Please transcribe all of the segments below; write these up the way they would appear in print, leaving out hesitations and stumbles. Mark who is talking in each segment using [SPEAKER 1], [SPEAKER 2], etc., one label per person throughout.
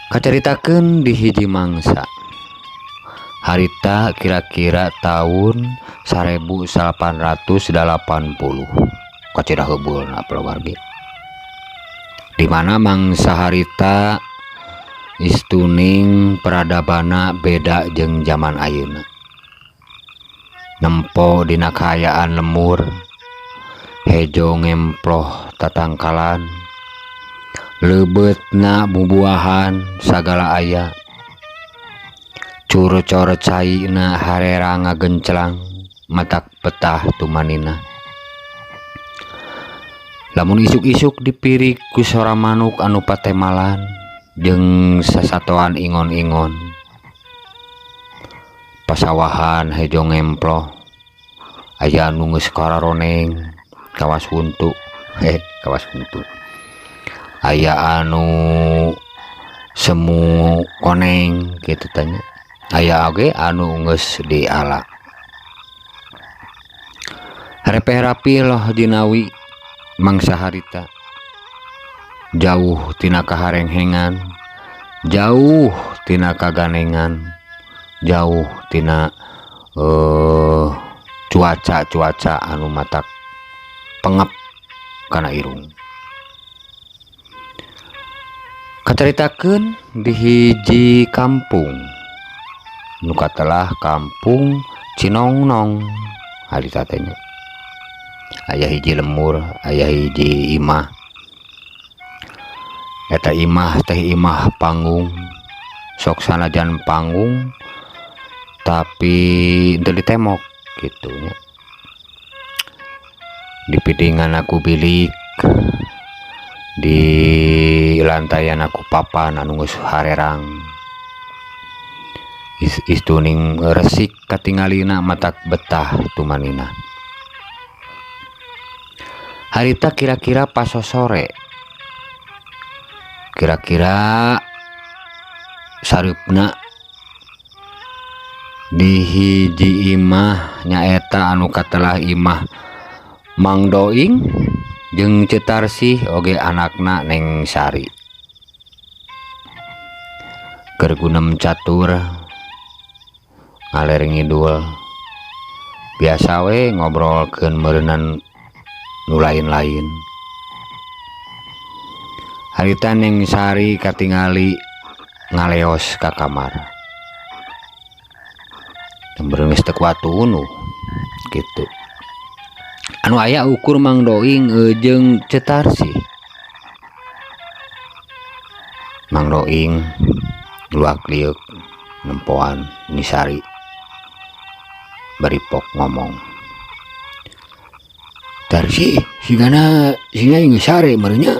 [SPEAKER 1] Kacaritakeun di hiji mangsa harita kira-kira tahun 1880 kacida heubeulna palawargi, di mana mangsa harita istuning peradabana beda jeung zaman ayeuna, nempo dina kaayaan lembur hejo ngemploh tatangkalan, leubetna bubuahan sagala aya, curcor caina harerang ngagenclang matak betah tumanina. Lamun isuk-isuk dipirik ku sora manuk anu patemalan jeung sasatoan ingon-ingon, pasawahan hejo ngemploh aya anu geus kararoneng kawas huntu, kawas huntu, aya anu semu koneng kitu tah nya, aya oge anu geus diala. Repeh rapi loh jinawi mangsa harita, jauh tina kaharenghengan, jauh tina kaganengan, jauh tina cuaca-cuaca anu matak pengep kana irung. Kacaritakeun di hiji kampung nu katelah kampung Cinongnong harita teh nya, aya hiji lemur, aya hiji imah. Eta imah teh imah panggung, sok sanajan panggung tapi teu ditemok kitu nya, dipidingan ku bilik, di lantaian ku papan anu geus harerang, istuning resik katingalina matak betah tumanina. Harita kira-kira pasosore, kira-kira sareupna di hiji imah nyaeta anu katelah imah Mang Doing jeung Ceu Tarsih oge anakna Neng Sari. Keur gunem catur ngaler ngidul, biasa we ngobrolkeun meureunan nu lain-lain. Harita Neng Sari katingali ngaleos ka kamar, meureun geus teu kuat tunduh kitu. Anu aya ukur Mang Doing jeung Ceu Tarsih. Mang Doing luak lieuk nempoan Neng Sari bari pok ngomong, "Tarsih sigana sigana geus sare meureun nya?"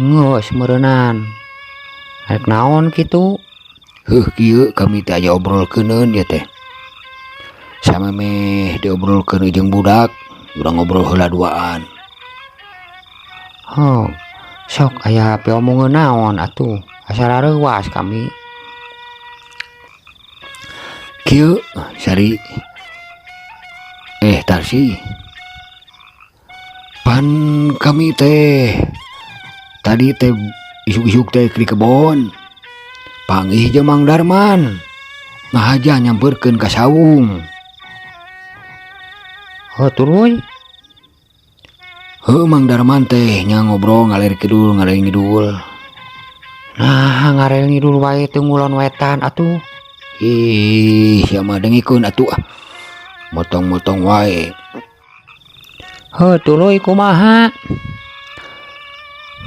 [SPEAKER 1] "Geus meureunan." "Rek naon kitu?" "Heuh kieu kami teh aya obrolkeuneun ieu teh. Samemeh diobrolkeun jeung budak, urang ngobrol heula duaan." "Heuh, sok aya piomongeun naon atuh, asa rareuwas kami." "Kieu Sari, Tarsih, pan kami teh tadi teh isuk-isuk teh di kebon panggih jeung Mang Darman ngahaja nyamperkeun ka saung." "Oh tuluy?" "Heuh, Mang Darman teh nya ngobrol ngaler kidul ngaler ngidul." "Nah, ngaler ngidul wae teu ngulon wetan atuh." "Ih, sia mah dengikeun atuh ah. Motong-motong wae." "Heuh tuluy kumaha?"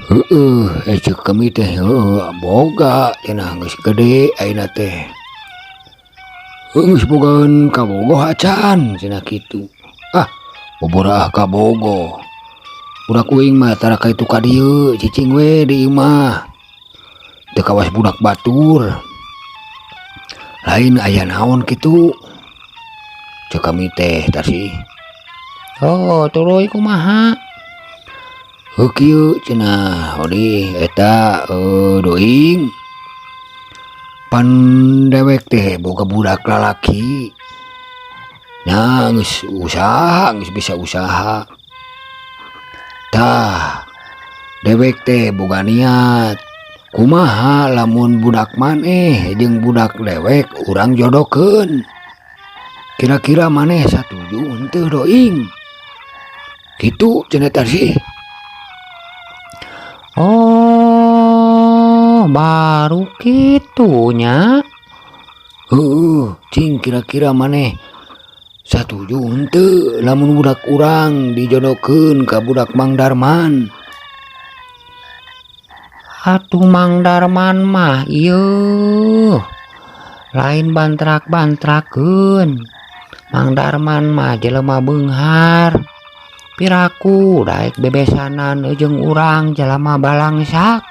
[SPEAKER 1] "Heueuh, ceuk kami teh heueuh boga cenah geus gede ayeuna teh. Heuh geus bogaeun kabogoh acan cenah kitu." "Ah, boboraah kabogoh. Budak uing mah tara ka itu ka dieu, cicing we di imah. Teu kawas budak batur. Lain aya naon kitu." Ceuk kami teh Tarsih. "Oh, tuluy kumaha?" "Heuh kieu cenah odi eta Doing. Pan dewek teh boga budak lalaki. Nya geus usaha, geus bisa usaha. Tah, dewek teh boga niat Kumaha lamun budak maneh jeung budak dewek urang jodohkeun? Kira-kira maneh satuju henteu, Doing? Kitu cenah Tarsih.
[SPEAKER 2] Oh, baru kitu nya.
[SPEAKER 1] Heueuh, cing kira-kira maneh satuju henteu lamun budak urang dijodohkeun ka budak Mang Darman?
[SPEAKER 2] Atuh Mang Darman mah ieu lain bantrak-bantrakeun. Mang Darman mah jelema beunghar. Piraku daek bebesanan jeung urang jelema balangsak.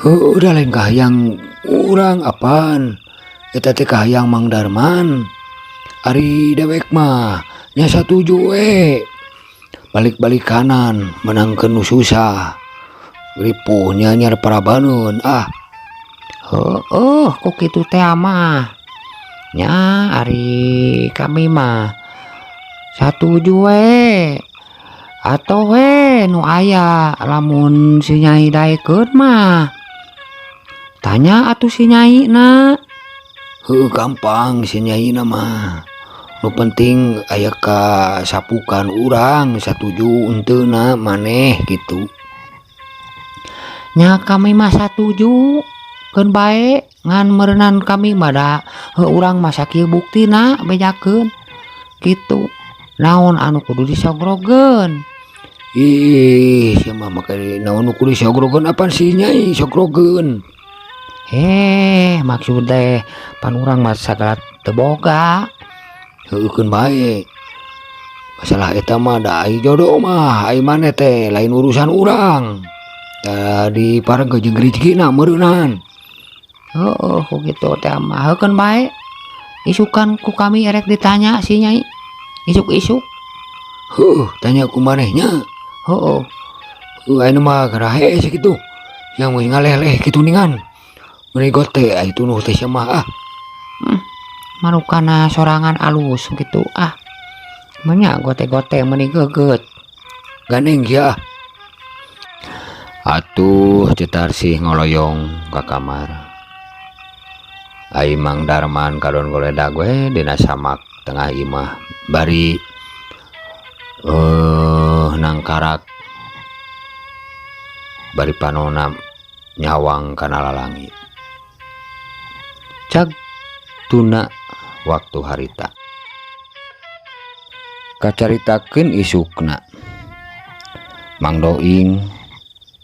[SPEAKER 1] Heueuh, da lain kahayang urang apan. Eta teh kahayang Mang Darman. Ari dewek mah nya satuju we. Balik-balik kanan menangkeun nu susah. Ripuh nyanyar parabaneun ah.
[SPEAKER 2] Heueuh, ku kitu teh mah. Nya ari kami mah satuju we. Atoh we nu aya lamun si Nyai daekeun mah. Tanya atuh si Nyai na.
[SPEAKER 1] Heueuh, gampang si Nyaina mah. Nu penting aya kasapukan urang satuju henteu na maneh kitu.
[SPEAKER 2] Nya kami mah satuju, keun bae ngan meureunan kami mah da heuh urang mah sakieu buktina bejakeun kitu. Naon anu kudu disogrogeun?
[SPEAKER 1] Ih, sia mah make naon nu kudu disogrogeun, apan si Nyai sogrogeun.
[SPEAKER 2] Heh, maksud teh pan urang mah sagala teu boga.
[SPEAKER 1] Heueuh, keun bae. Masalah eta mah da ai jodoh mah ai maneh teh lain urusan urang. Da diparengkeun jeung rezekina meureunan.
[SPEAKER 2] Heueuh, ku kitu teh mah heukeun bae. Isukan ku kami erek ditanya si Nyai. Isuk-isuk.
[SPEAKER 1] Heueuh, tanya ku maneh nya.
[SPEAKER 2] Heueuh.
[SPEAKER 1] Heueuh, ayeuna mah karahe sakitu. Yang geus ngaleleh kitu ningan. Meuni gote ai tunuh teh sia mah ah.
[SPEAKER 2] Marukana sorangan alus kitu ah. Menya gote-gote meuni geugeut.
[SPEAKER 1] Gandeng sia ah. Atuh Ceu Tarsih ngoloyong ka kamar. Ai Mang Darman kadon goledag we dina samak tengah imah bari nangkarak bari panona nyawang kana lalangit. Cag tuna waktu harita. Kacaritakeun isukna. Mang Doing,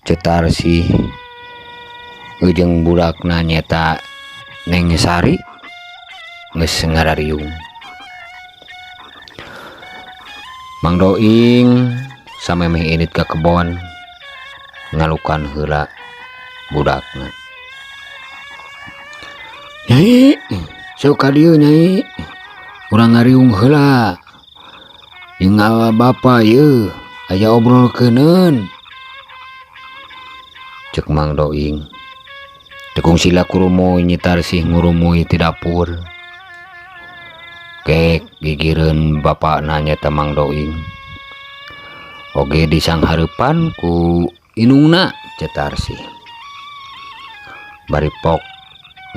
[SPEAKER 1] Ceu Tarsih jeung budakna nyeta Neng Sari geus ngarariung. Mang Doing samemeh indit ka kebon ngalukan heula budakna. Nyai, sok ka dieu Nyai. Urang ngariung heula. Jeung bapa ieu aya obrolkeuneun. Cek Mang Doing. Teu kungsi kurumuy Nyi Tarsih ngurumuy ti dapur. Kek gigireun bapakna nyeta Mang Doing. Oge disanghareupan ku indungna Ceu Tarsih. Bari pok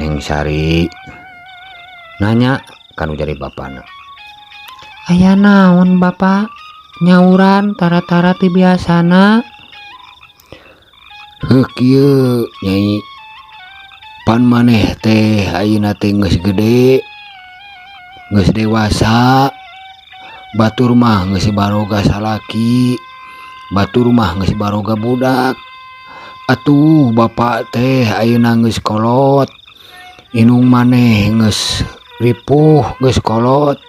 [SPEAKER 1] Neng Sari nanya kanu jadi bapana.
[SPEAKER 2] Aya naon Bapak? Nyauran tara-tara ti biasana.
[SPEAKER 1] Heuh kieu Nyai, pan maneh teh ayeuna teh geus gede, geus dewasa, batur mah geus baroga salaki, batur mah geus baroga budak. Atuh bapak teh ayeuna geus kolot, indung maneh geus ripuh geus kolot,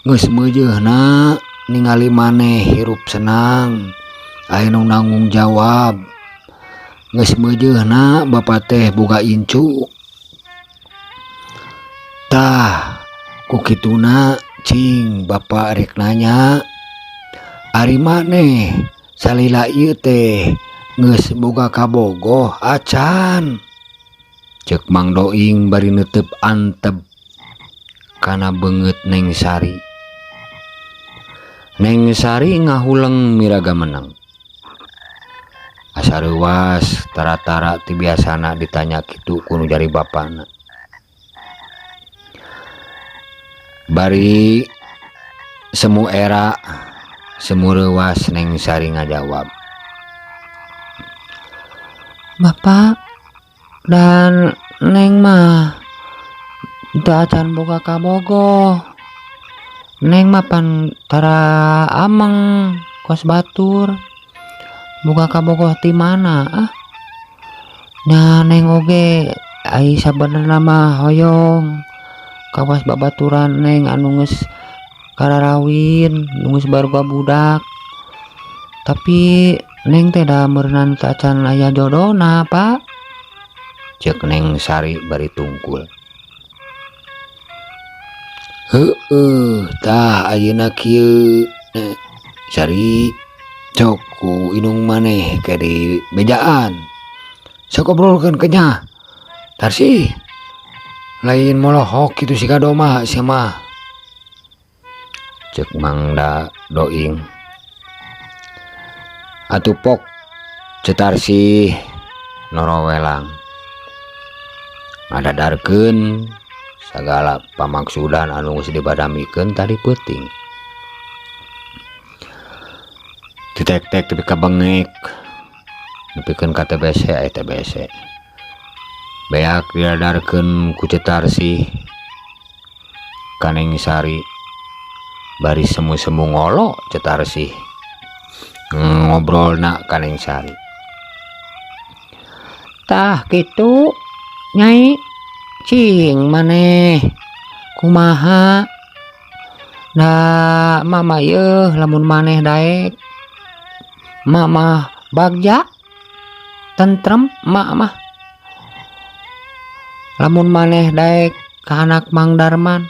[SPEAKER 1] geus meujeuna ningali maneh hirup senang, aya nu nanggung jawab. Geus meujeuna bapak teh boga incu. Tah ku kituna cing bapak rek nanya, ari maneh salila ieu teh geus boga kabogoh acan? Ceuk Mang Doing bari neuteup antep kana beungeut Neng Sari. Neng Sari ngahuleng miraga menang. Asa Asa reuwas tara-tara ti biasana ditanya kitu ku nu jadi bapana. Bari semu era semu reuwas Neng Sari ngajawab.
[SPEAKER 2] Bapak dan Neng mah teu acan boga kabogoh. Neng mah pan tara ameng kos batur. Boga kabogoh ti mana ah? Nya Neng oge ai sabenerna mah hoyong kawas babaturan Neng anu geus kararawin, nu geus baroga budak. Tapi Neng teh da meureunan teu acan aya jodona, Pak.
[SPEAKER 1] Ceuk Neng Sari bari tungkul. Heueuh tah ayeuna kieu Sari cok ku indung maneh ke di bejaan. Sok obrolkeun kenyah. Tarsih lain molohok kitu siga domba sia mah. Ceuk Mang Da Doing. Atuh pok Ceu Tarsih norowelang. Ngadadarkeun sagala pamaksudan anu geus dibadamikeun tadi peuting. Ditek-tek tepi ka bengek nepikeun ka TBC aya TBC. Beak didadarkeun ku Ceu Tarsih ka Neng Sari bari semu-semu ngolo Ceu Tarsih ngobrolna ka Neng Sari.
[SPEAKER 2] Tah kitu Nyai cing maneh kumaha da mama yeuh lamun maneh daek mama bagja tentrem mak mah lamun maneh daek ka anak Mang Darman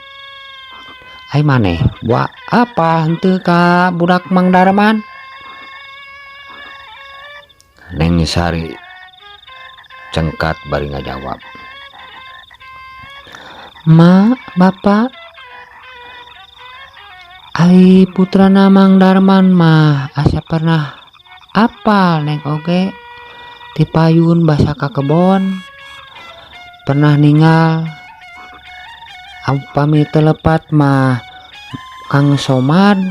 [SPEAKER 2] ai maneh buat apa henteu ka budak Mang Darman.
[SPEAKER 1] Neng Sari cengkat bari ngajawab.
[SPEAKER 2] Ma, Bapak, ai putrana Mang Darman mah asa pernah apal Neng oge ti payun basa ka kebon pernah ningal upami teu lepat mah Kang Somad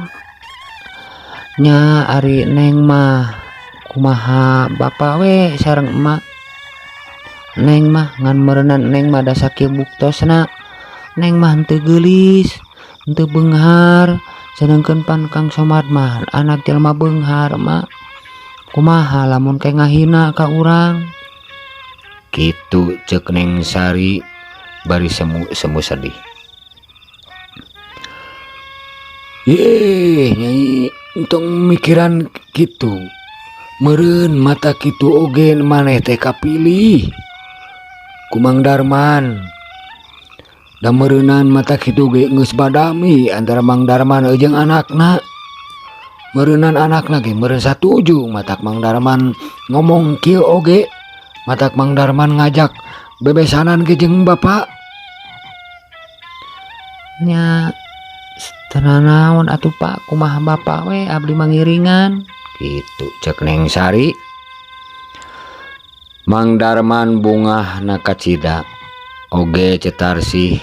[SPEAKER 2] nya ari Neng mah kumaha Bapak we sareng emak. Neng mah ngan meureunan Neng mah da sakieu buktosna Neng mah henteu geulis henteu beunghar sedengkeun pan Kang Somad mah anak jelema beunghar mak kumaha lamun ke ngahina ka urang
[SPEAKER 1] kitu ceuk Neng Sari bari semu-semu sedih. Yeh Nyai entong mikiran kitu meureun mata kitu oge maneh teh kapilih ku Mang Darman. Da meureunan mata kitu ge geus badami antara Mang Darman jeung anakna. Meureunan anakna ge meureun satuju matak Mang Darman ngomong kieu oge matak Mang Darman ngajak bebesanan ge jeung bapak.
[SPEAKER 2] Nya teu nanaon atuh Pak kumaha bapak we abdi mangiringan
[SPEAKER 1] kitu ceuk Neng Sari. Mang Darman bungahna kacida oge Ceu Tarsih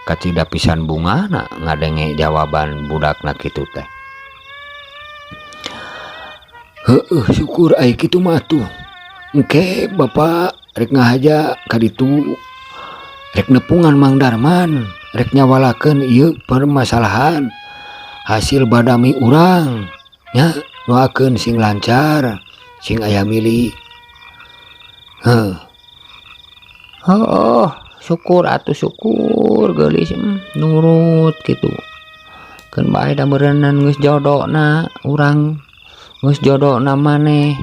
[SPEAKER 1] kacida pisan bungahna ngadenge jawaban budakna kitu teh. Heueuh syukur ai kitu mah atuh. Engke bapak rek ngahaja ka ditu rek nepungan Mang Darman rek nyawalakeun ieu permasalahan hasil badami urang nya doakeun sing lancar sing aya milik. Heuh.
[SPEAKER 2] Heuh syukur atuh syukur geulis nurut kitu. Keun bae da meureunnan geus jodona urang geus jodona maneh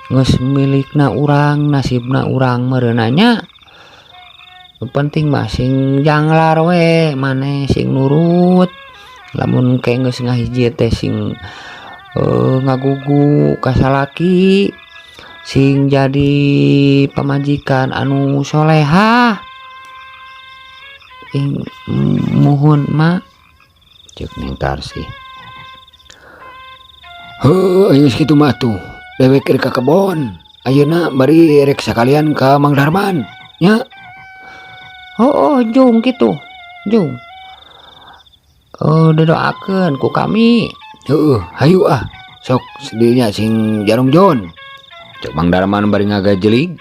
[SPEAKER 2] geus milikna urang nasibna urang meureunna nya. Nu penting mah sing janglar we maneh sing nurut lamun ke geus ngahiji teh sing ngagugu ka salaki sing jadi pamajikan anu solehah. Ing muhun mak
[SPEAKER 1] ceuk Neng Tarsih. Heuh geus kitu mah atuh. Dewek rek ka kebon ayeuna bari rek sakalian ka Mang Darman nya.
[SPEAKER 2] Oh, jung kitu jung. Oh, didoakeun ku kami.
[SPEAKER 1] Heeh, hayu ah, sok sedinya sing jarong jon, cek Mang Darman bari ngagajelig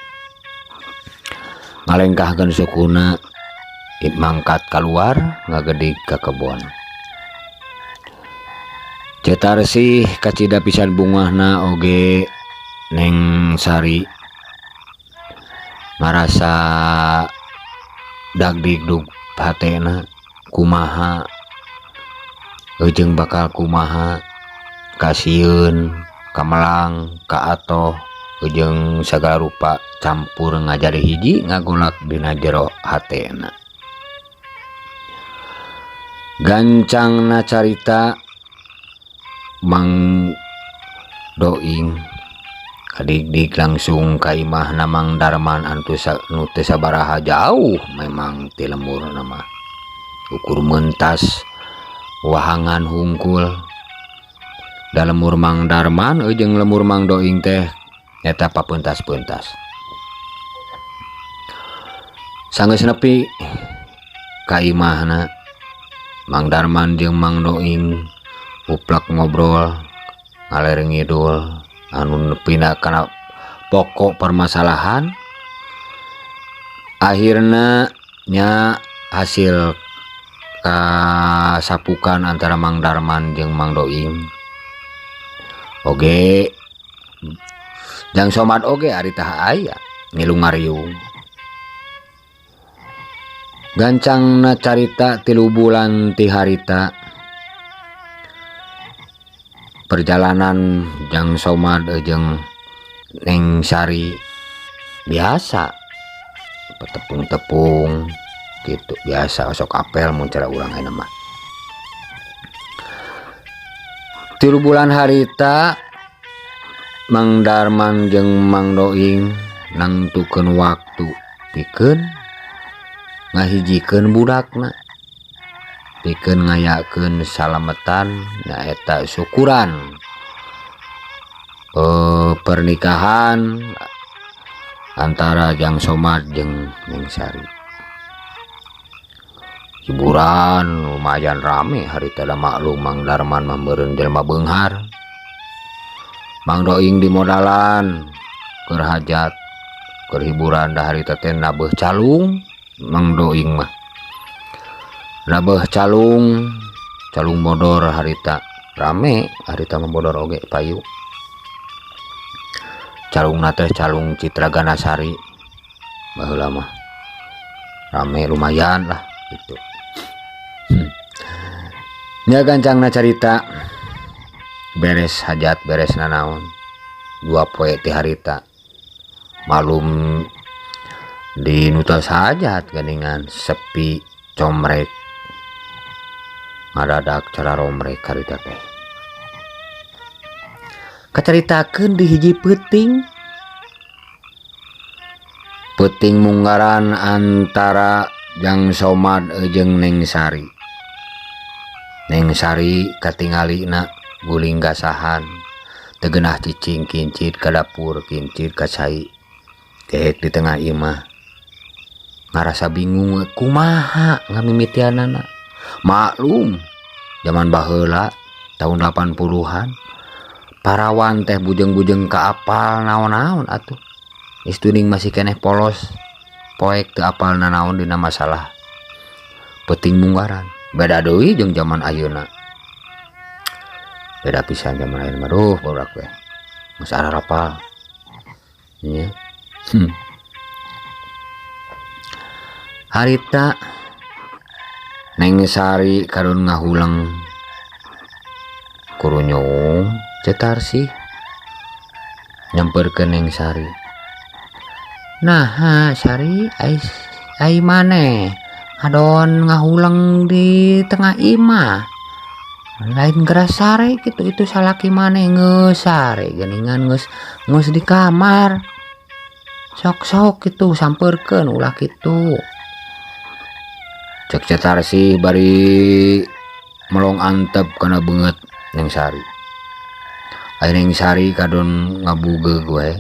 [SPEAKER 1] ngalengkahkeun sukuna mangkat keluar ngagedig ka kebon. Ceu Tarsih kacida pisan bungahna oge Neng Sari ngarasa dagdikduk hatena, kumaha jeung bakal kumaha, kasieun kamelang kaatoh jeung sagala rupa campur ngajadi hiji ngagolak dina jero hatena. Gancangna carita, Mang Doing kadigdig langsung ka imahna Mang Darman anu nu teu sabaraha jauh memang ti lemburna mah, ukur mentas wahangan hungkul. Da lembur Mang Darman jeung lembur Mang Doing teh eta papentas-pentas. Sanggeus nepi ka imahna, Mang Darman jeung Mang Doing uplak ngobrol ngaler ngidul anu nepina kana pokok permasalahan. Akhirna nya hasil kasapukan antara Mang Darman jeung Mang Doing oge Jang Somad oge ari tah aya ngilu ngariung. Gancangna carita, 3 bulan ti harita perjalanan Jang Somad jeung Neng Sari biasa tepung-tepung gitu, biasa sok apel mun cara urang ayeuna mah. 3 bulan harita Mang Darman jeung Mang Doing nangtukeun waktu pikeun ngahijikeun budakna, pikeun ngayakeun salametan, nyaeta syukuran pernikahan antara Jang Somad jeung Neng Sari. Hiburan lumayan rame harita da maklum Mang Darman mah meureun jelema beunghar, Mang Doing di modalan keur hajat, keur hiburan, da harita teh nabeuh calung. Mang Doing mah nabeuh calung, calung bodor. Harita rame, harita mah bodor oge payu. Calungna teh calung Citra Ganasari baheula mah, rame lumayan lah gitu. Nya gancangna carita, beres hajat, beres nanaon, 2 poe ti harita, malum di nu tos hajat geuningan sepi comrek, ngadadak cara romrek. Harita teh kacaritakeun di hiji peuting, peuting munggaran antara Jang Somad jeung Neng Sari. Neng Sari katingalina guling gasahan, teu geunah cicing, kincit ka dapur, kincit ka cai keek di tengah imah, ngarasa bingung kumaha ngamimitianana. Maklum zaman baheula tahun 80-an, parawan teh bujeng-bujeng kaapal naon-naon atuh. Istuning masih keneh polos poek, teu apal nanaon dina masalah peuting munggaran. Beda deui jeung zaman ayeuna, beda pisan zaman ayeuna mah. Duh, barudak we geus ararapal nya. Harita Neng Sari kadon ngahuleng kurunyung. Ceu Tarsih nyamperkeun Neng Sari, "Naha, Sari, ai ai maneh ngadon ngahuleng di tengah imah? Lain geura sare kitu? Itu salaki maneh geus sare geuningan, geus geus di kamar. Sok-sok kitu sampeurkeun, ulah kitu," cek Ceu Tarsih bari melong antep kana beungeut Neng Sari. Ari Neng Sari kadon ngabugeug we.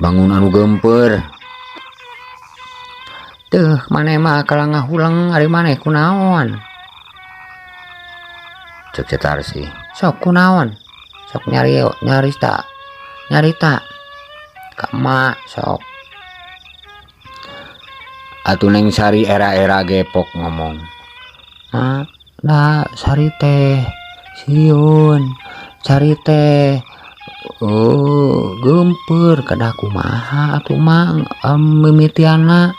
[SPEAKER 1] Bangun anu geumpeur.
[SPEAKER 2] Teuh maneh mah kalah ngahuleng ari maneh kunaon?
[SPEAKER 1] Cek Ceu Tarsih.
[SPEAKER 2] Sok kunaon? Sok nyari nyarita. Nyarita ka emak sok.
[SPEAKER 1] Atuh Neng Sari era-era gepok ngomong.
[SPEAKER 2] Mak, da Sari teh sieun, Sari teh oh geumpeur kedah kumaha atuh mak mimitianna.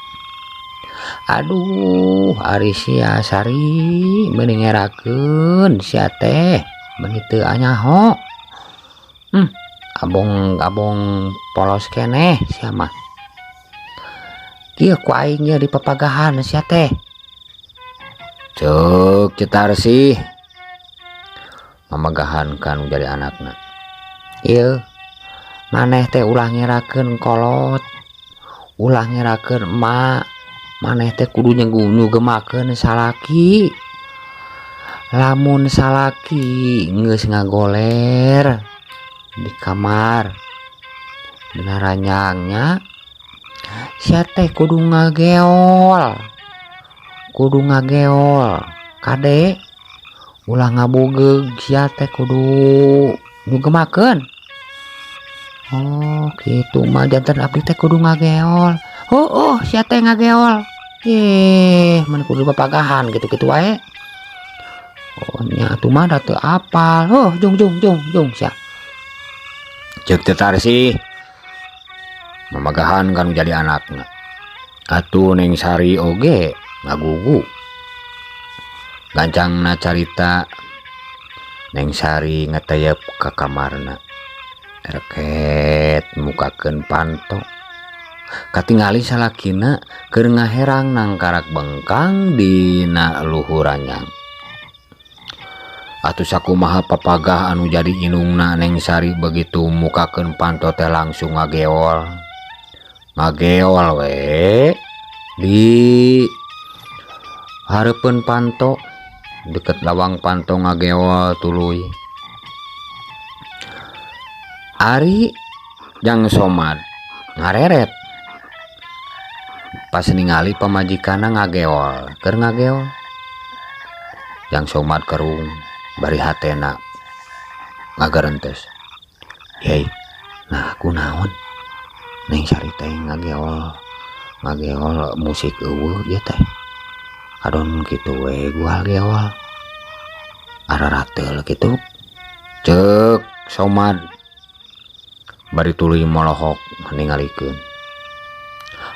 [SPEAKER 2] Aduh, ari sia Sari meuni ngerakeun sia teh meuni teu anyaho. Abong-abong polos keneh sia mah. Kieu ku aing ye dipapagahan sia teh.
[SPEAKER 1] Cek Ceu Tarsih mamagahan ka nu jadi anakna.
[SPEAKER 2] Ieu maneh teh ulah ngerakeun kolot, ulah ngerakeun emak, maneh teh kudu nyugemakeun salaki. Lamun salaki geus ngagoler di kamar dina ranjangnya, sia teh kudu ngageol, kudu ngageol kade, ulah ngabugeug sia teh kudu nyugemakeun. Oh kitu mah janten abdi teh kudu ngageol. Heueuh sia teh ngageol. Ih, mun kudu papagahan kitu-kitu wae. Oh nya atuh mah da teu apal. Heuh jung jung jung jung sia.
[SPEAKER 1] Cek Ceu Tarsih mamagahan ka nu jadi anakna. Atuh Neng Sari oge ngagugu. Gancangna carita Neng Sari ngeteyep ka kamarna. Reket mukakeun panto. Katingali salakina keur ngaherang nangkarak bengkang dina luhur ranjang. Atuh sakumaha papagah anu jadi indungna Neng Sari begitu mukakeun panto teh langsung ngageol. Ngageol we di hareupeun panto, deket lawang panto ngageol tuluy. Ari Jang Somad ngareret pas ningali pamajikanna ngageol, keur ngageol. Jang Somad kerung bari hatena ngagerentes. Hei, nah kunaon Neng Sari teh ngageol, ngageol musik eueuh ieu teh. Adon kitu we gual geol. Ararateul kitu. Cek Somad bari tuluy molohok ningalikeun.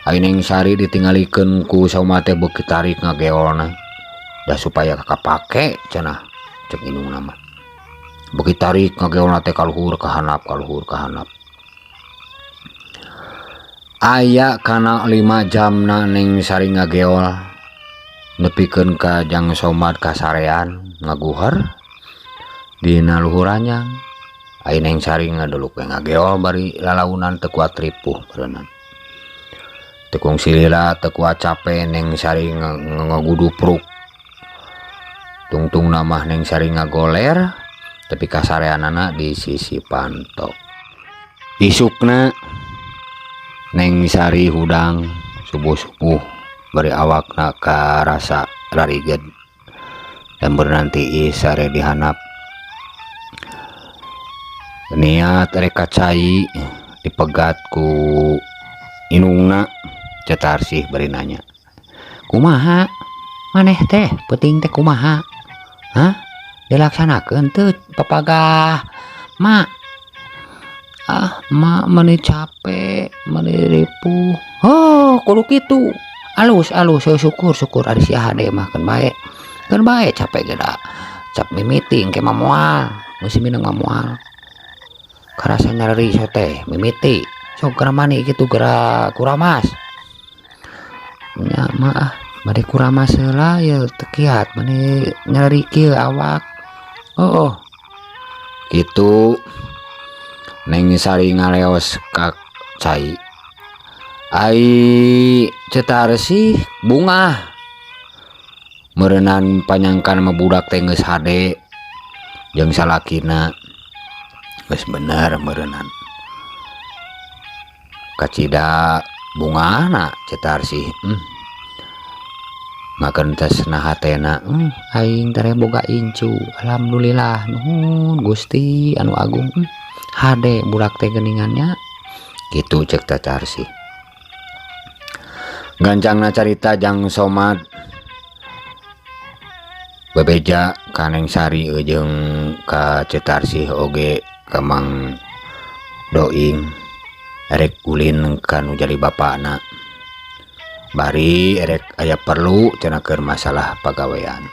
[SPEAKER 1] Ari Neng Sari ditingalikeun ku Somad teh beuki tarik ngageolna. Da supaya kapake cenah cek indungna mah. Beuki tarik ngageolna teh kaluhur ka handap, kaluhur ka handap. Aya kana 5 jamna Neng Sari ngageol nepikeun ka Jang Somad kasarean ngaguher dina luhur ranjang. Ari Neng Sari ngadeluk we ngageol bari lalaunan teu kuat ripuh beureunan. Teu kungsi lila teu kuat cape Neng Sari ngagudupruk. Tungtungna mah Neng Sari ngagoler tapi kasareanana di sisi panto. Isukna Neng Sari hudang subuh-subuh bari awakna karasa rarigeud dan bernanti sare dihanap. Niat rek ka cai dipegat ku indungna. Ceu Tarsih bari nanya,
[SPEAKER 2] kumaha maneh teh peuting teh kumaha? Hah? Dilaksanakeun teu papagah mak? Ah, mak meuni capek, meuni ripuh. Oh, kudu kitu. Alus alus syukur syukur ari sia hade mah keun bae. Keun bae capek ge da. Cap mimiti engke mah moal, geus mineng mah moal. Karasa nyareri so teh mimiti. Sok geura mani kitu geura kuramas. Nya mah ah, bade kuramas heula ye teu kiat meuni nyareri kieu awak. Heueuh.
[SPEAKER 1] Kitu Neng Sari ngaleos ka cai. Ai Ceu Tarsih bungah. Meureunan panyangkan mah budak teh geus hade. Jeung salakina geus bener meureunnan. Kacida bungahna Ceu Tarsih. Ngakentes na hatena, aing tereh boga incu. Alhamdulillah nuhun Gusti anu agung. Hade budak teh geuningan nya. Kitu cek Teh Tarsih. Gancangna carita Jang Somad bebeja ka Neng Sari jeung ka Ceu Tarsih oge ka Mang Doing erek ulin ka nu jadi bapakna. Bari erek aya perlu cenah keur masalah pagawean.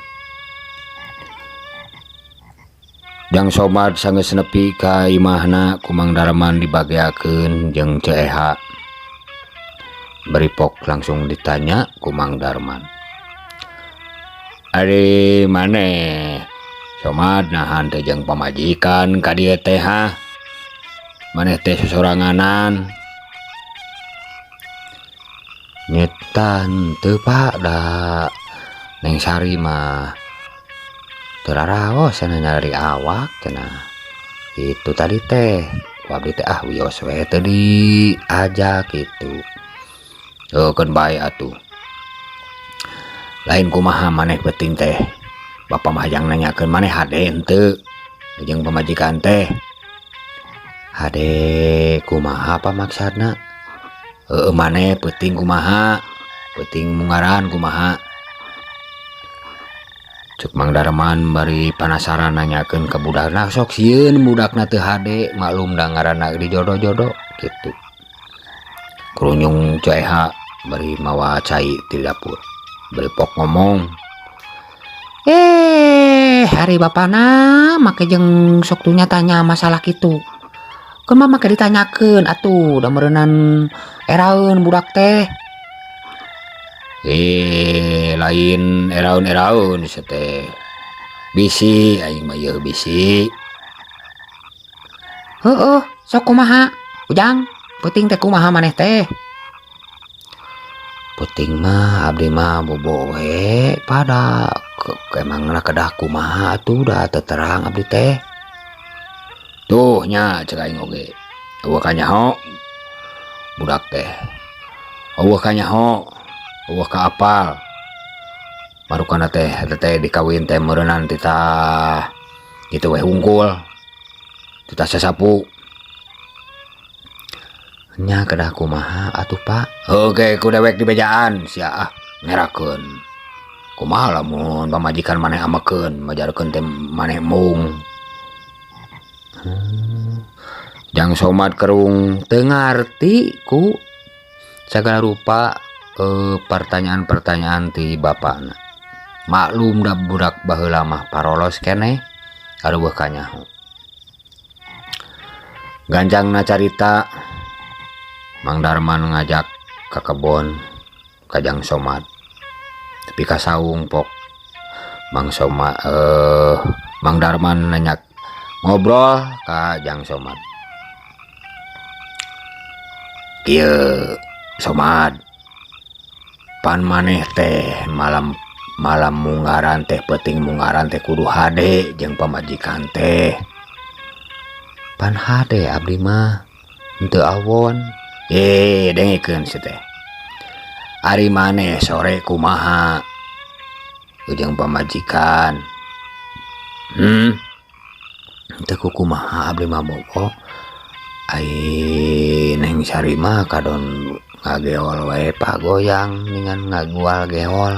[SPEAKER 1] Jang Somad sanggeus nepi ka imahna ku Mang Darman dibageakeun jeung Ceu Eha. Beripok langsung ditanya ku Mang Darman. Ari maneh Somad nahan teh jeung pamajikan ka dieu teh ha? Maneh teh sosoranganan. Nyeta henteu Pak, da Neng Sari mah teu raraos cenah nyari awak cenah. Itu tadi teh ku abdi teh ah wios we teu diajak kitu. Heuh keun bae atuh. Lain kumaha maneh penting teh. Bapa mah hayang nanyakeun maneh hade henteu jeung pamajikan teh. Hade kumaha apa maksudna? Heueuh maneh peuting kumaha? Peuting mungaran kumaha? Cuk Mang Darman bari panasaran nanyakeun ka budakna sok sieun budakna teu hade maklum da ngaranna dijodoh-jodoh kitu. Kerunyung Ceu Eha bari mawa cai ti dapur. Bari pok ngomong.
[SPEAKER 2] Hari bapana make jeung sok tuh nyatanya masalah kitu. Kumaha make ditanyakeun atuh da meureunnan eraeun budak teh.
[SPEAKER 1] Lain eraeun-eraeun sia teh. Bisi aing mah ieu bisi.
[SPEAKER 2] Heueuh, sok kumaha? Ujang, peuting teh kumaha maneh teh?
[SPEAKER 1] Peuting mah abdi mah bobo we pada emangna kedah kumaha atuh da teu terang abdi teh. Tuh nya cek aing oge. Eueuh kanyaho budak teh. Eueuh kanyaho, eueuh kaapal. Marukana teh eta teh dikawin teh meureunnan titah kitu we hungkul. Titah sasapu.
[SPEAKER 2] Nya kedah kumaha atuh Pak?
[SPEAKER 1] Oke, ku dewek dibejaan sia ah ngerakeun. Kumaha lamun pamajikan maneh amekeun, majarkeun teh maneh mung. Jang Somad kerung
[SPEAKER 2] teu ngarti ku sagala rupa pertanyaan-pertanyaan ti bapana. Maklum da budak baheula mah parolos keneh areueuh kanyaho.
[SPEAKER 1] Gancangna carita Mang Darman ngajak ka kebon ka Jang Somad. Tapi ka saung pok Mang Soma Mang Darman nanya ngobrol ka Jang Somad. Kieu Somad, pan maneh teh malam malam munggaran teh peuting munggaran teh kudu hade jeung pamajikan teh.
[SPEAKER 2] Pan hade abdi mah henteu awon.
[SPEAKER 1] Dengekeun si teh. Ari maneh sore kumaha jeung pamajikan?
[SPEAKER 2] Teu kumaha abdi mah bobo. Ai Neng Sari mah kadon ngageol wae Pak goyang ningan ngagual geol.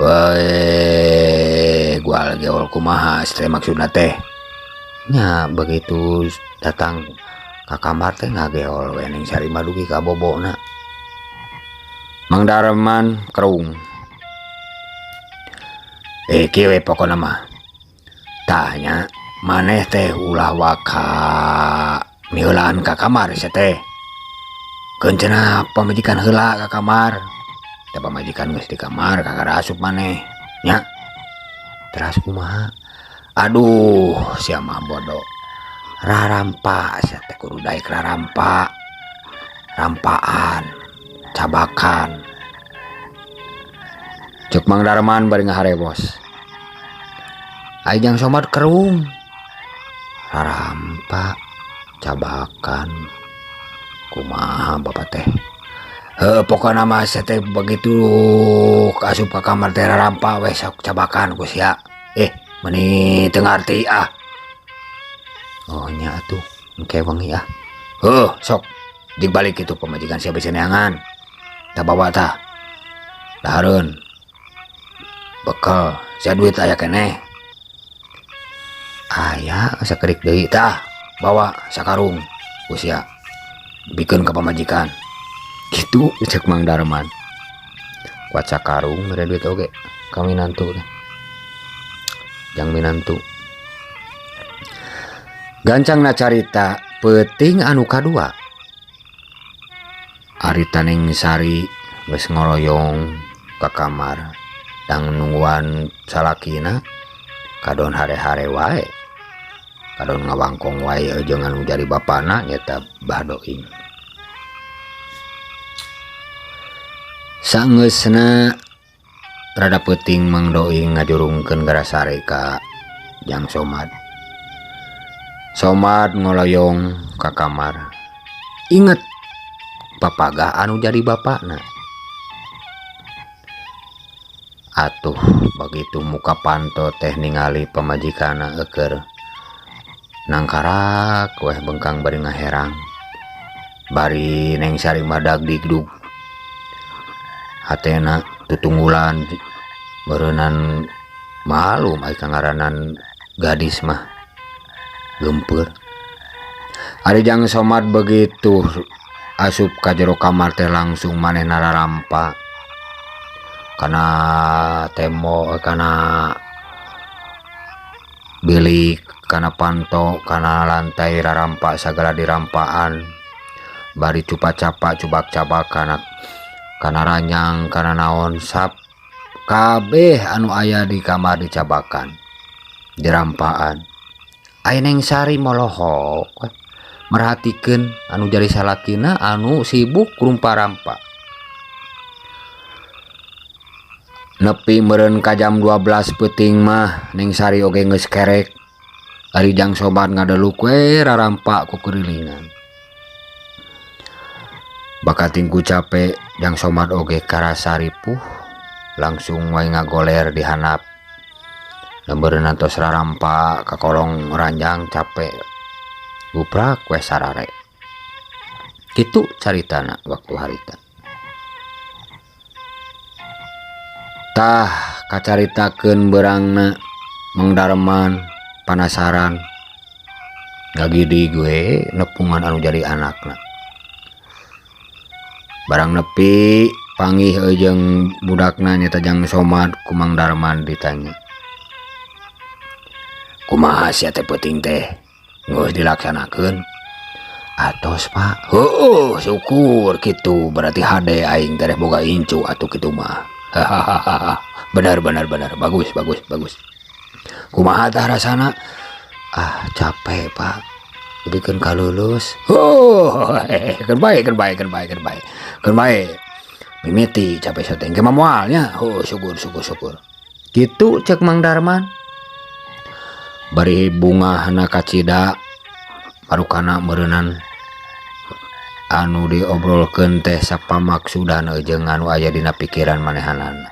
[SPEAKER 1] Weh, gual geol kumaha teh maksudna teh?
[SPEAKER 2] Nya begitu datang ka kamar teh ngageol we Neng Sari mah dugi ka bobona.
[SPEAKER 1] Mang Darman kerung. Kieu we pokona mah. Tah nya maneh teh ulah waka miheulaan ka kamar sia teh. Keun cenah pamajikan heula ka kamar. Teh pamajikan geus di kamar kakara asup maneh nya.
[SPEAKER 2] Teras kumaha?
[SPEAKER 1] Aduh, sia mah bodoh. Rarampa sia teh kudu daek rarampa. Rampaan, cabakan. Cek Mang Darman bari ngaharewos.
[SPEAKER 2] Ari Jang Somad kerung rarampa cabakan kumaha bapak teh. Heuh, pokona mah sia teh begitu asup ka kamar teh rarampa we sok cabakan ku sia. Meuni teu ngarti ah. Oh nya atuh, engke wengi ah. Heuh, sok jig balik kitu pamajikan sia bisi neangan. Tah bawa tah. Dahareun. Bekel, sia duit aya keneh. Aya sakedik deui tah, bawa sakarung ku sia. Bikeun ka pamajikan. Kitu cek Mang Darman. Kuat sakarung mere duit oge ka minantu teh. Jang minantu. Gancangna carita peuting anu kadua. Ari Taneng Sari geus ngoloyong ka kamar dang nungguan salakina kadon hare-hare wae. Kadon ngawangkong wae jeung anu jadi bapana nyata Bah Doing. Sangeusna rada peuting Mang Doing ngajurungkeun garasare ka Jang Somad. Somad ngoloyong ka kamar. Inget papagah anu jadi bapana. Atuh begitu muka panto teh ningali pamajikanna eukeur nangkarak weh bengkang bari ngaherang. Bari Neng Sari mah dagdigdug. Hatena tutunggulan beureunan malum ai kangaranan gadis mah geumpeur. Ari Jang Somad begitu asup ka jero kamar teh langsung manehna rarampa kana tembok, kana bilik, kana panto, kana lantai rarampa sagala dirampaan. Bari cupa-capa cubak-cabak kana ranyang, kana naon sap kabeh anu aya di kamar dicabakan, dirampaan. Ai Neng Sari molohok merhatikeun anu jadi salakina anu sibuk rumpa-rampa. Nepi meureun ka jam 12 peuting mah Neng Sari oge geus kerek. Ari Jang Somad ngadeluk we rarampa ku kurilingan. Bakating ku cape Jang Somad oge karasa ripuh langsung wae ngagoler di handap. Lembeureunan tos rarampa ka kolong ranjang capek guprak we sarare. Kitu caritana waktu harita. Tah kacaritakeun beurangna Mang Darman panasaran ngagidi gue nepungan anu jadi anakna. Barang nepi panggih jeung budakna nyata Jang Somad ku Mang Darman ditanya. Kumaha sia teh peuting teh geus dilaksanakeun? Atos Pak. Heueuh syukur kitu berarti hade aing teh boga incu atuh kitu mah. Hahaha. Benar benar benar bagus bagus bagus. Kumaha tah rasana? Ah capek Pak. Bikeun kalulus. Oh, keun bae keun bae keun bae keun bae. Keun bae. Mimiti capek sateng ke mah moal nya. Oh syukur syukur syukur. Kitu cek Mang Darman. Bari bungahna kacida marukana meureunan anu diobrolkeun teh sapamaksudan jeung anu aya dina pikiran manehanana.